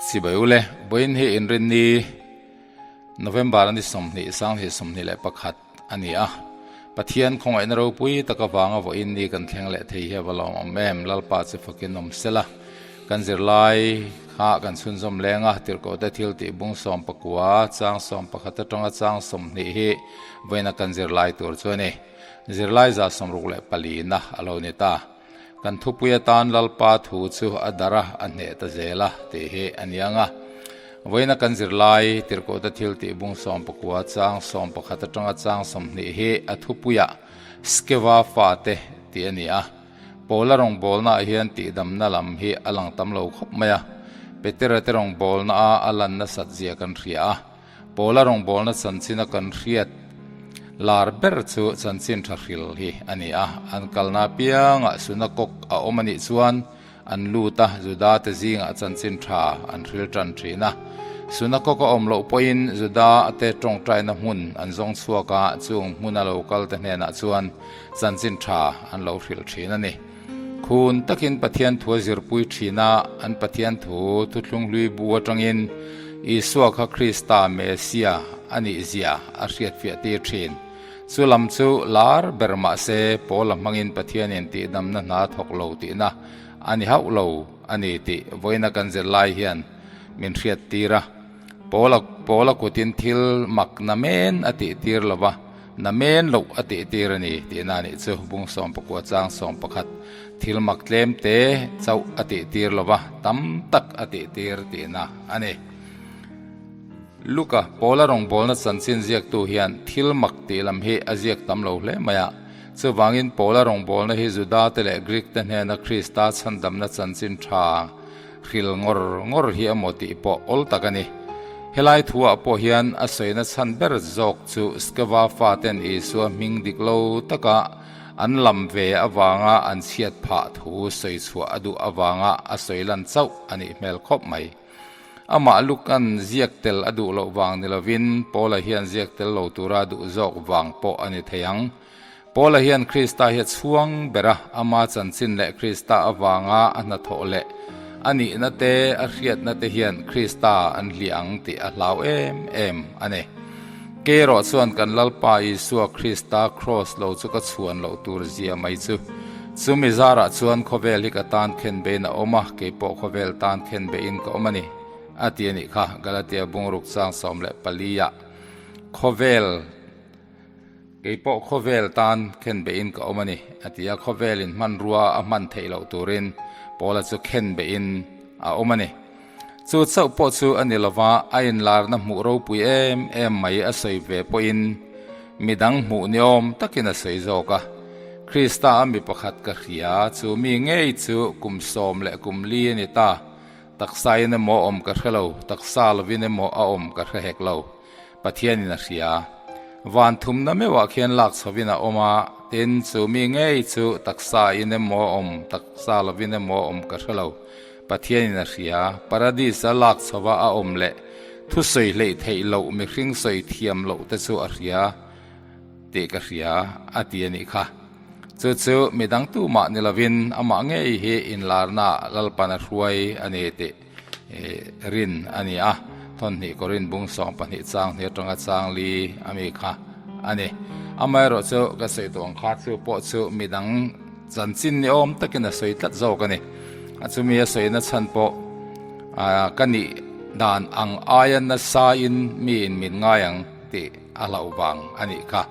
Chibai ule, vawiin hi Inrinni November ni 20 2021 a ni a. Pathian khawngaihna ropui tak avanga vawiin ni kan thleng leh thei hi a va lawmawm em? Lalpa chu fakin awm sela. Kan zirlai kha kan chhunzawm leng a, tirhkohte thil tih bung 19, chang 11 atanga chang 20 hi vawiina kan zirlai tur chu a ni. Zirlai 64 na a lo ni ta. Kan thupui atan Lalpa thu chu a dar a, a hneh ta zel a tih hi a ni ang a. Vawiina kan zirlai tirhkohte thil tih bung 19 chang 11 atanga chang 20 hi a thupuiah Skeva fate tih a ni a. Paula rawngbawlnaah hian tihdamna lam hi a lang tam lo khawp mai a. Petera te rawngbawlnaah a lan nasat zia kan hria a. Paula rawngbawlna chanchina kan hriat lar ber chu chanchin tha hril hi a ni a. An kalna apiangah sunakok a awm a nih chuan an lut a, Juda te zingah chanchin tha an hril tan thin a. Sunakok a awm loh pawhin Juda te tawngtaina hmun an zawng chhuak a, chung hmuna lo kal te hnenah chuan chanchin tha an lo hril thin a ni. Khun takin Pathian thu a zirpui thin a, an Pathian thu thuthlung hlui bu atangin Isua kha Krista, Mesia, a nih zia a hriatfiah tir thin. Chu lam chu lar ber mah se Paula hmangin Pathianin tihdamna hna thawk lo tihna a ni hauh lo a ni tih vawiina kan zir lai hian min hriat tir a. Paula Paula kutin thil mak na men a tih tir lo va. Na men loh a tih tir a ni tihna a nih chu. Bung 19 chang 11 thil mak tlem te chauh a tih tir lo va, tam tak a tih tir tihna a ni. Luka, Paula rawngbawlna chanchin ziaktu hian thil mak tih lam hi a ziak tam lo hle mai a. Chuvangin Paula rawngbawlna hi Juda te leh Greek te hnena Krista chhandamna chanchin tha Hril ngawr ngawr hi emaw tih pawh awl tak a ni. Helai thuah pawh hian a sawina chhan ber zawk chu Skeva faten Isua hming dik lo taka an lam ve avanga an chhiat phah thu sawi chhuah a duh avanga a sawi lan chauh a nih hmel khawp mai. Amah Luka'n ziak tel a duh loh vang ni lovin Paula hian ziak tel lo tura duh zawk vang pawh a ni thei ang. Paula hian Krista hi a chhuang ber a, ama chanchin leh Krista avanga a hnathawh leh a nihna te, a hriatna te hian Krista an hliah ang tih a hlau em em a ni. Kei erawh chuan kan Lalpa Isua Krista Kraws lo chu ka chhuan loh tur zia mai chu. Chumi zarah chuan khawvel hi ka tan khen bein a awm a, kei pawh khawvel tan khen beiin ka awm a ni, a ti a nih kha, Galatia bungruk chang 14 ah. Khawvel. Kei pawh khawvel tan khen beihin ka awm a ni, a ti a. Khawvelin hmanrua a hman theih loh turin Paula chu khen beihin a awm a ni. Chu chauh pawh chu a ni lova, a inlarna hmuh ropui em em mai a sawi ve pawhin midang hmuh niawm takin a sawi zawk a. Krista a mi pakhat ka hria, chu mi ngei chu kum sawm leh kum li a ni ta. Taksain emaw a awm ka hre lo, taksa lovin emaw a awm ka hre hek lo. Pathianin a hria. Van thumna meuhah khian lak chhovin a awm a, tin, chu mi ngei chu taksa in emaw a awm, taksa lovin emaw a awm ka hre lo. Pathianin a hria. Paradis-a lak chhova a awm leh thusawi hleih theih loh mihring sawi thiam loh te chu a hria tih ka hria, a ti a nih kha. Chu chu midang tumah ni lovin amah ngei hi inlarnaah Lalpan a hruai a ni tih rin a ni a, thawnhnih Korin bung 12 chang hnih atanga chang li a mi kha a ni. Amaherawh chu ka sawi tawh ang kha chu pawh chu midang chanchin ni awm takin a sawi tlat zawk a ni. A chumi a sawina chhan pawh ka nih dan ang aia nasa in mi in min ngai ang tih a hlauh vang a nih kha.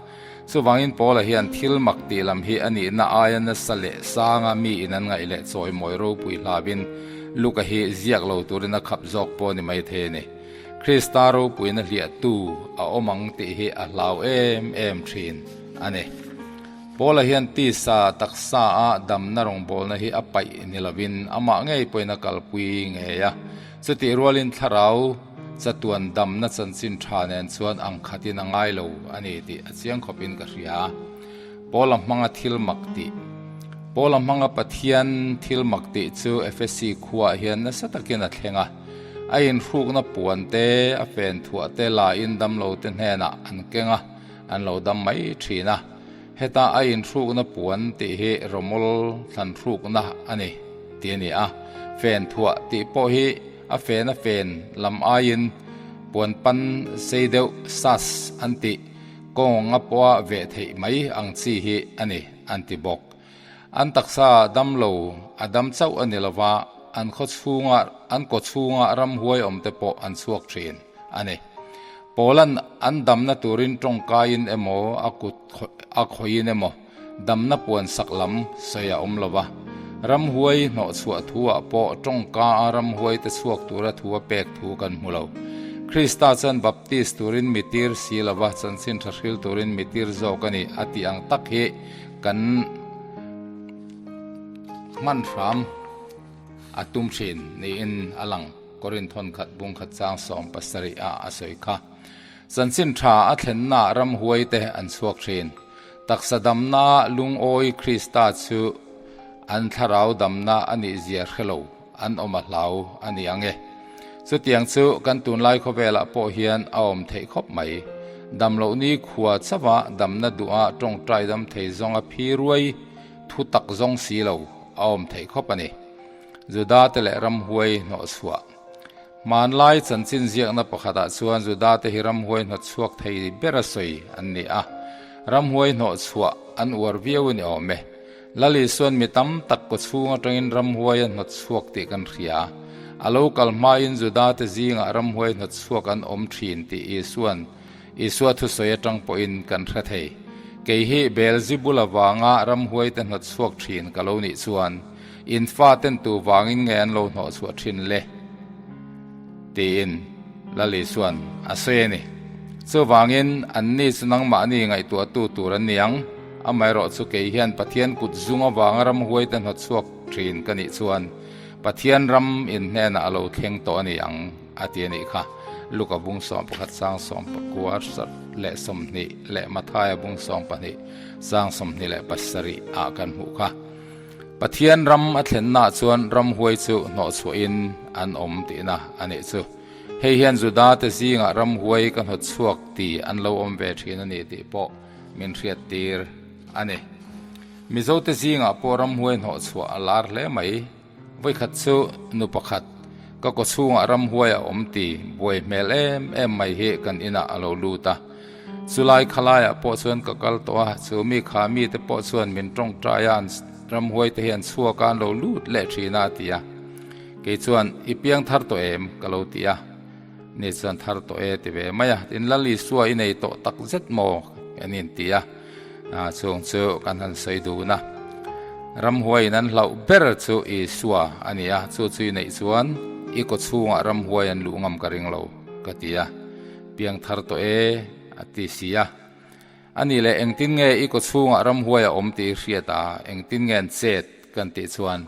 Chuvangin Paula hian thil mak tih lam hi a nihna aia nasa leh sanga mi in an ngaih leh chawimawi ropui hlauin Luka hi ziak lo turin a khap zawk pawh ni mai thei a ni. Krista ropuina hliahtu a awm ang tih hi a hlau em em thin a ni. Paula hian tisa taksa a damna rawngbawlna hi a paih ni lovin amah ngei pawhin a kalpui ngei a. Chutih rualin thlarau Chatuan damna chanchin tha nen chuan ang khatin a ngai lo a ni tih a chiang khawpin ka hria. Paula hmanga thil mak tih. Paula hmanga Pathian thil mak tih chu Efesi khuaah hian nasa takin a thleng a. A inhrukna puan te, a fen thuah te lain damlo te hnenah an keng a, an lo dam mai thin a. Heta a inhrukna puan tih hi rawmawl thlanhrukna a ni tih a ni a. Fen thuah tih pawh hi. A fen a fen lam aiin puan pan sei deuh sas an tih kawng a pawha veh theih mai ang chi hi a ni an ti bawk. An taksa dam lo a dam chauh a ni lova, an khaw chhunga an kaw chhunga ramhuai awm te pawh an chhuak thin a ni. Pawlan an damna turin tawngkaiin emaw a kut a khawiin emaw damna puan sak lam sawi a awm lova, ramhuai hnawhchhuah thu ah pawh tawngka a ramhuai te chhuak tura thu a pek thu kan hmu lo. Krista chuan Baptist turin mi tir si lova chanchin tha hril turin mi tir zawk a ni a tih ang tak hi kan hman hram a tum thin niin a lang. Korinth thawnkhat bungkhat chang 70 ah a sawi kha. Chanchin tha a thlennaah ramhuai te an chhuak thin. Taksa damna lungawi Krista chu an thlarau damna a nih zia hre lo an awm a hlau a ni ang e. Chutiang chu kan tunlai khawvelah pawh hian a awm theih khawp mai. Damloh ni khua chauha damna duha tawngtai dam thei zawnga phi ruai thu tak zawng si lo a awm theih khawp a ni. Juda te leh ramhuai hnawhchhuah. Hmanlai chanchin ziakna pakhatah chuan Juda te hi ramhuai hnawtchhuak thei bera sawi an ni a, ramhuai hnawhchhuah an uar viau a ni awm e. Lal Isuan mi tam tak kaw chhung atangin ramhuai a hnawtchhuak tih kan hria. A lo kal hmain Juda te zingah ramhuai hnawtchhuak an awm thin tih Isuan Isua thusawi atang pawhin kan hre thei. Kei hi Beelzebul avanga ramhuai te hnawtchhuak thin ka lo nih chuan in faten tu vangin nge an lo hnawhchhuah thin le? tiin Lal Isuan a sawi a ni. Chuvangin anni chu nangmahni ngaihtuahtu tur an ni ang. Amaherawhchu kei hian Pathian kut zung avanga ramhuai te hnawtchhuak thin ka nih chuan Pathian ram in hnenah a lo thleng tawh a ni ang. A ti a nih kha. Luka bung 11 sang 19 leh 20 leh Mathaia bung 12 sang 27 ah kan hmuh kha. Pathian ram a thlennaah chuan ramhuai chu hnawhchhuahin an awm tihna a nih chu. Hei hian Judate zingah ramhuai ka hnawtchhuak ti an lo awm ve thin a ni tih pawh min hriattir a ni. Mizote zingah pawh ramhuai hnawhchhuah a lar hle mai. Vawikhat chu nu pakhat ka kaw chhungah ramhuai a awm ti buai hmel em em mai hi kan inah a lo lut a. Chulai khalaiah pawh chuan ka kal tawh a, chu mi kha mite pawh chuan min tawngtai a, an ramhuai te hi an chhuak a, an lo lut leh thin a a ti a. Kei chuan, I piang thar tawh em? ka lo ti a. Ni chuan thar tawh e ti ve mai a, tin Lal Isua i nei tawh tak zet maw? Kan inti a, chung chu kan han sawi dun a. Ramhuaiin an hlauh ber chu Isua a ni a, chu chu i neih chuan i kaw chhungah ramhuai an luh ngam ka ring lo ka ti a, piang thar tawh e a ti si a. A nih leh engtin nge i kaw chhungah ramhuai a awm tih i hriat a, engtin nge an chet kan tih chuan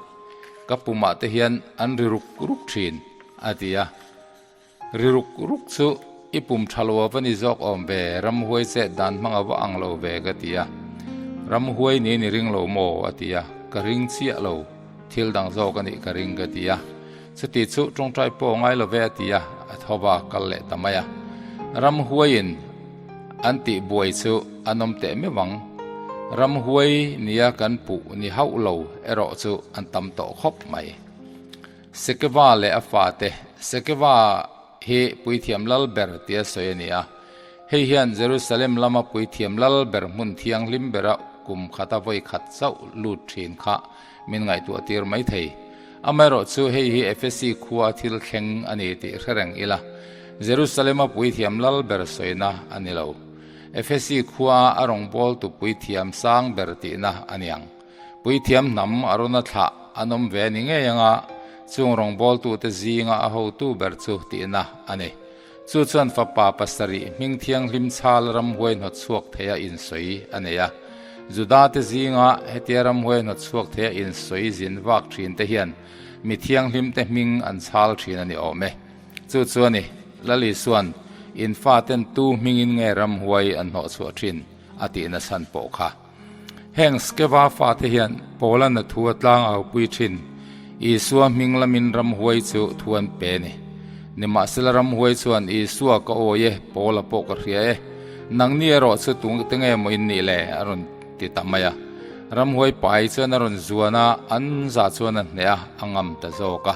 ka pumah te hian an ri ruk ruk thin a ti a. Ri ruk ruk chu i pum tha lo a va ni zawk awm ve, ramhuai chet dan hmang a va ang lo ve ka ti a. Ramhuai niin i ring lo maw a ti a, ka ring chiah lo, thil dang zawk a nih ka ring ka ti a. Chuti chu tawngtai pawh ngai lo ve a ti a, a tho va kal leh ta mai a. Ramhuaiin an tih buai chu an awm teh meuh ang. Ramhuai nia kan puh ni hauh lo erawh chu an tam tawh khawp mai. Sekeva leh a fate, Sekeva hi puithiam lal ber tia sawi a ni a. Hei hian Jerusalem lama puithiam lal ber hmun thianghlim bera kum khata vawi khat chauh lut thin kha min ngaihtuah tir mai thei. Amaherawh chu hei hi Efesi khua thil thleng a ni tih hre reng ila, Jerusalema puithiam lal ber sawina a ni lo. Efesi khua a rawngbawltu puithiam sang ber tihna a ni ang. Puithiam hnam a rawn a thlah an awm ve ni ngei anga chung rawngbawltute zinga a hotu ber chu tihna a ni. Chu chuan fapa pasarih hming thianghlim chhal ramhuai hnawtchhuak theia insawi a nei a. Judate zinga hetia ramhuai hnawtchhuak theia insawi zin vak thin te hian mi thianghlimte hming an chhal thin a ni awm e. Chu chu a ni, Lal Isua'n in faten tu hmingin nge ramhuai an hnawhchhuah thin a tihna chhan pawh kha. Heng Skeva fate hian Paula thu a tlang aupui thin. Isua hming lamin ramhuai chu thu an pe a ni. Nimahsela ramhuai chuan Isua ka awi e, Paula pawh ka hria e. Nangni erawh chu tungte nge maw in nih le? a rawn ti ta mai a. Ramhuai pai chuan a rawn zuan a, an za chuan a hneh a, a ngam ta zawk a.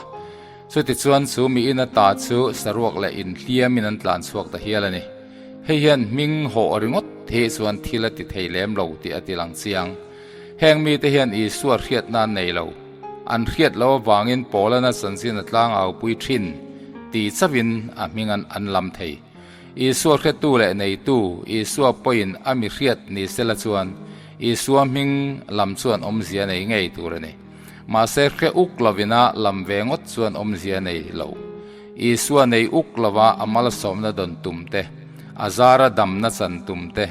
Chutichuan chu mi in ata chu saruak leh inhliamin an tlan chhuak ta hial a ni. Hei hian hming hawh ringawt hi chuan thil a ti thei lem lo tih a ti lang chiang. Heng mite hian Isua hriatna an nei lo. An hriat lo avangin Paulana chanchin a tlangaupui thin ti chauhin a hming an an lam thei. Isua hretu leh neitu Isua pawhin a mi hriat ni sela chuan Isua hming lam chuan awmzia nei ngei tur a ni. Mahse hre uk lovina lam ve ngawt chuan awmzia nei lo. Isua nei uk lova a malsawmna dawn tum te, a zara damna chan tum te,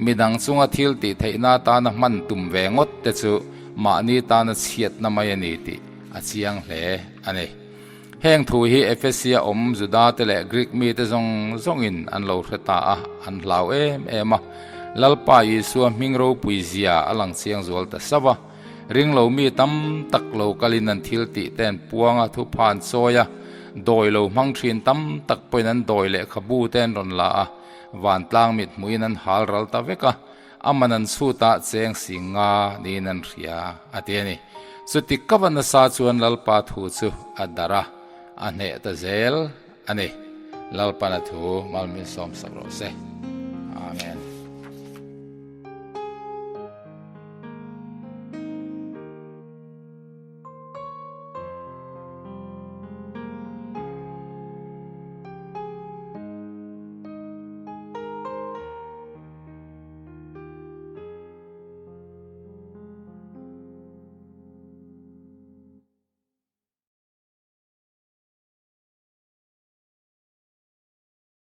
midang chunga thil tih theihna atana hman tum ve ngawt te chu mahni tana chhiatna mai a ni tih a chiang hle a ni. Heng thu hi Ephesia awm Juda te leh Greek mite zawng zawngin an lo hre ta a, an hlau em em a. Lalpa Isua hming ropui zia a lang chiang zual ta sauh a. Ringlo mi tam tak lo kalin an thil tih te an puang a, thupha an chawi a, dawi lo hmang thin tam tak pawhin an dawi lehkhabu te an rawn la a, vantlang mit hmuhin an hal ral ta vek a. A man an chhutah cheng si nga niin an hria, a ti a ni. Chuti kava nasa chuan Lalpa thu chu a darh a, a hneh ta zel a ni. Lalpan a thu malmin sawmsak rawh se. Amen.